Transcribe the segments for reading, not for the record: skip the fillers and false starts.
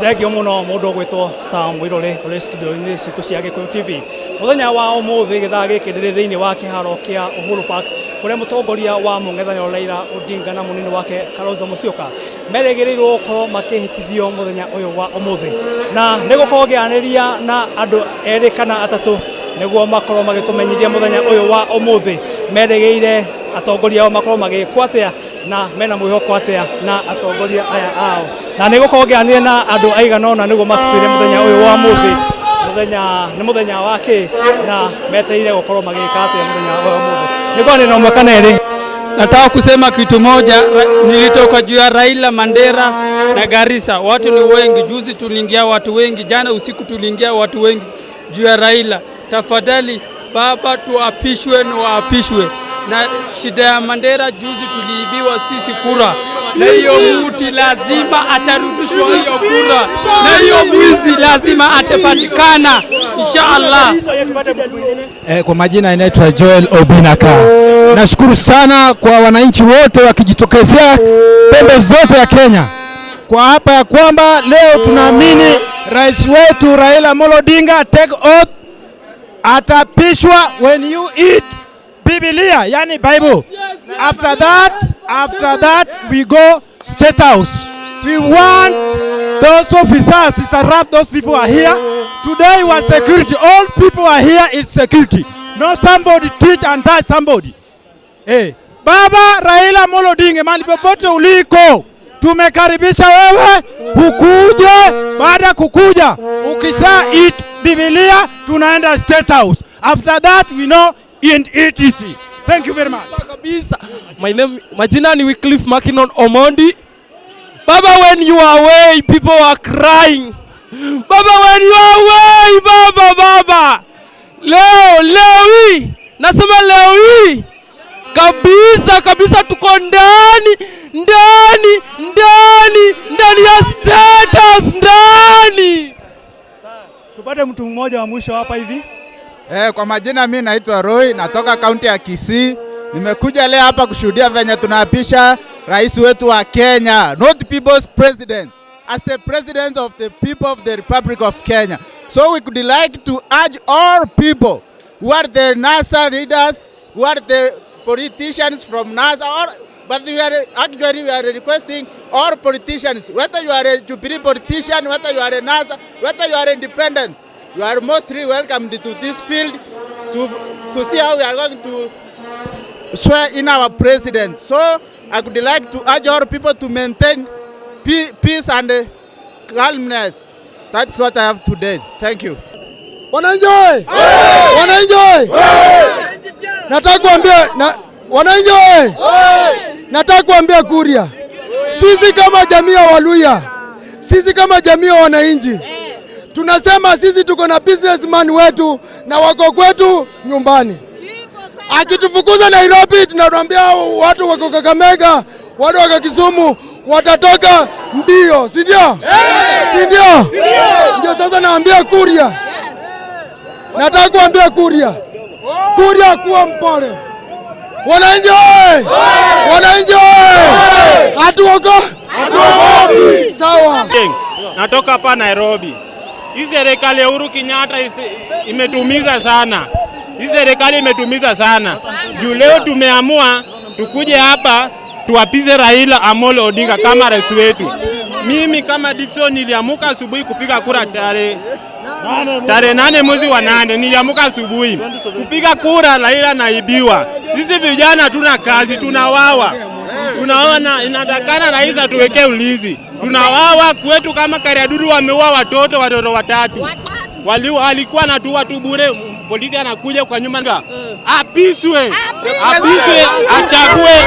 Thengio muno mundu ugwitwo Sam Mwiruri uri studio-inĩ citũ cia Gĩkũyũ TV. Mũthenya wa ũmũthĩ gĩthaa gĩkĩ ndĩrĩ thĩinĩ wa kĩharo kĩa Uhuru Park kũrĩa mũtongoria wa mũng'ethanĩro Raila Odinga na mũnini wake Kalonzo Musyoka merĩgĩrĩirwo gũkorwo makĩhĩtithio mũthenya ũyũ wa ũmũthĩ, na nĩ gũkorwo ngĩaranĩria na andũ erĩ kana atatũ nĩguo makorwo magĩtũmenyithia mũthenya ũyũ wa ũmũthĩ merĩgĩrĩire atongoria ao makorwo magĩkwo atĩa na mena mwĩhoko atĩa na atongoria aya ao. Na nĩ gũkorwo ngĩaranĩria na andũ aigana ũna nĩguo matwĩre mũthenya ũyũ wa ũmũthĩ mũthenya nĩ mũthenya wa kĩ na metereire gũkorwo magĩka atĩa mũthenya wa ũmũthĩ. Nĩ kwaria na ũmwe kana erĩ. Nataka kusema kitu moja, nilitoka juu ya Raila, Mandera na Garissa. Watu ni wengi, juzi tuliingia watu wengi, jana usiku tuliingia watu wengi juu ya Raila. Tafadhali baba, tuapishwe na waapishwe. Na shida ya Mandera, juzi tuliibiwa sisi kura, na hiyo muti lazima atarudishwa hiyo kura, na hiyo mwizi lazima atapatikana, inshallah. Kwa majina inaitwa Joel Obinaka. Nashukuru sana kwa wananchi wote wakijitokezea pembe zote ya Kenya kwa hapa ya kwamba leo tunaamini rais wetu Raila Amolo Odinga take oath, atapishwa when you eat Biblia, yani Bible. After that we go State House. We want those officers interrupt, those people are here. Today was security. All people are here, it's security. No somebody teach and touch somebody. Hey, Baba Raila Amolo Odinga, mahali popote uliko, tumekaribisha wewe ukuje. Baada ya kukuja, ukisha eat Biblia, tunaenda State House. After that we know in ETC. Thank you very much. Kabisa. My name, majina ni Wycliffe Mackinnon Omondi. Baba, when you are away, people are crying. Baba, when you are away, baba, baba. Leo, leo hii, nasema leo hii kabisa kabisa, tuko ndani ndani ndani ndani ya State House ndani. Tupate mtu mmoja wa mwisho hapa hivi. Kwa majina mi naitwa Roy, natoka kaunti ya Kisii. Nimekuja leo hapa kushuhudia venye tunaapisha rais wetu wa Kenya, not people's president, as the president of the people of the Republic of Kenya. So we could like to urge all people who are the NASA leaders, who are the politicians from NASA, or, but we are actually we are requesting all politicians, whether you are a Jubilee politician, whether you are a NASA, whether you are independent, you are mostly welcomed to this field to see how we are going to swear in our president. So I would like to urge all people to maintain peace and calmness. That's what I have today. Thank you. Wananchi oye! Wananchi oye! Nataka kuambia na, wananchi oye! Nataka kuambia Kuria, sisi kama jamii ya Waluya, sisi kama jamii ya wananchi tunasema sisi tuko na businessman wetu na wako kwetu nyumbani. Akitufukuza Nairobi, tunatuambia watu wako Kakamega, watu wako Kisumu watatoka mbio, si ndio? Si ndio? Ndio sasa naambia Kuria, nataka kuambia Kuria, Kuria kuwa mpole. Wananchi oye! Wananchi oye! Hatuogo sawa. Natoka hapa Nairobi. Hii serikali ya Uhuru Kenyatta imetumiza sana. Hii serikali imetumiza sana. Juu leo tumeamua tukuje hapa tuapize Raila Amolo Odinga kama rais wetu. Mimi kama Dickson niliamuka asubuhi kupiga kura tarehe 8 mwezi wa 8, niliamuka asubuhi kupiga kura, Raila naibiwa. Sisi vijana hatuna kazi, tunawawa tunaona inatakana rais atuwekee ulinzi. Tunawawa kwetu kama Kariadudu, wameua watoto watatu, walikuwa natua tu bure, polisi anakuja kwa nyuma. Apiswe, apiswe, achague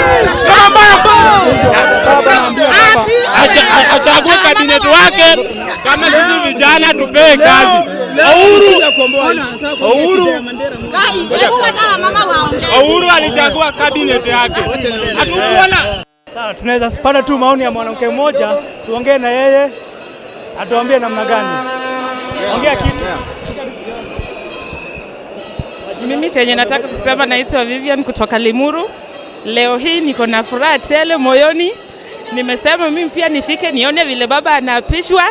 achague cabinet wake. Kama sisi vijana tupewe kazi. Uhuru, Uhuru alichagua cabinet yake, hatukuona. Sawa, tunaweza pata tu maoni ya mwanamke mmoja, tuongee na yeye atuambie namna gani. Ongea kitu. Mimi chenye nataka kusema, naitwa Vivian kutoka Limuru. Leo hii niko na furaha tele moyoni. Nimesema mimi pia nifike nione vile baba anaapishwa.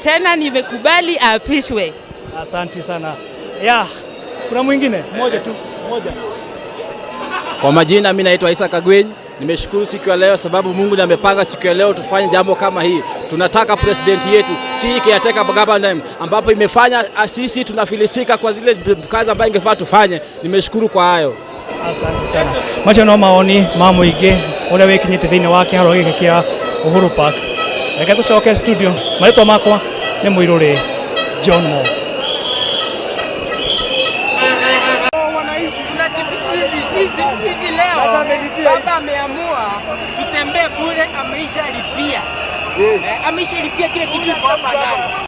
Tena nimekubali aapishwe. Asante sana. Ya, kuna mwingine mmoja tu, mmoja. Kwa majina mimi naitwa Isa Kagwenyi. Nimeshukuru siku ya leo sababu Mungu ndiye amepanga siku ya leo tufanye jambo kama hii. Tunataka president yetu, si caretaker government ambapo imefanya sisi tunafilisika kwa zile kazi ambayo ingefaa tufanye. Nimeshukuru kwa hayo. Asante sana. Macio no maoni ma mũingĩ ũrĩa wĩkinyĩte thĩinĩ wa kĩharo gĩkĩ kĩa Uhuru Park. Reke tũcoke studio. Marĩtwa makwa nĩ Mũirũrĩ John Mo. Hizi leo baba ameamua tutembee bure, ameisha lipia, ameisha lipia kile kitu iko hapa ndani.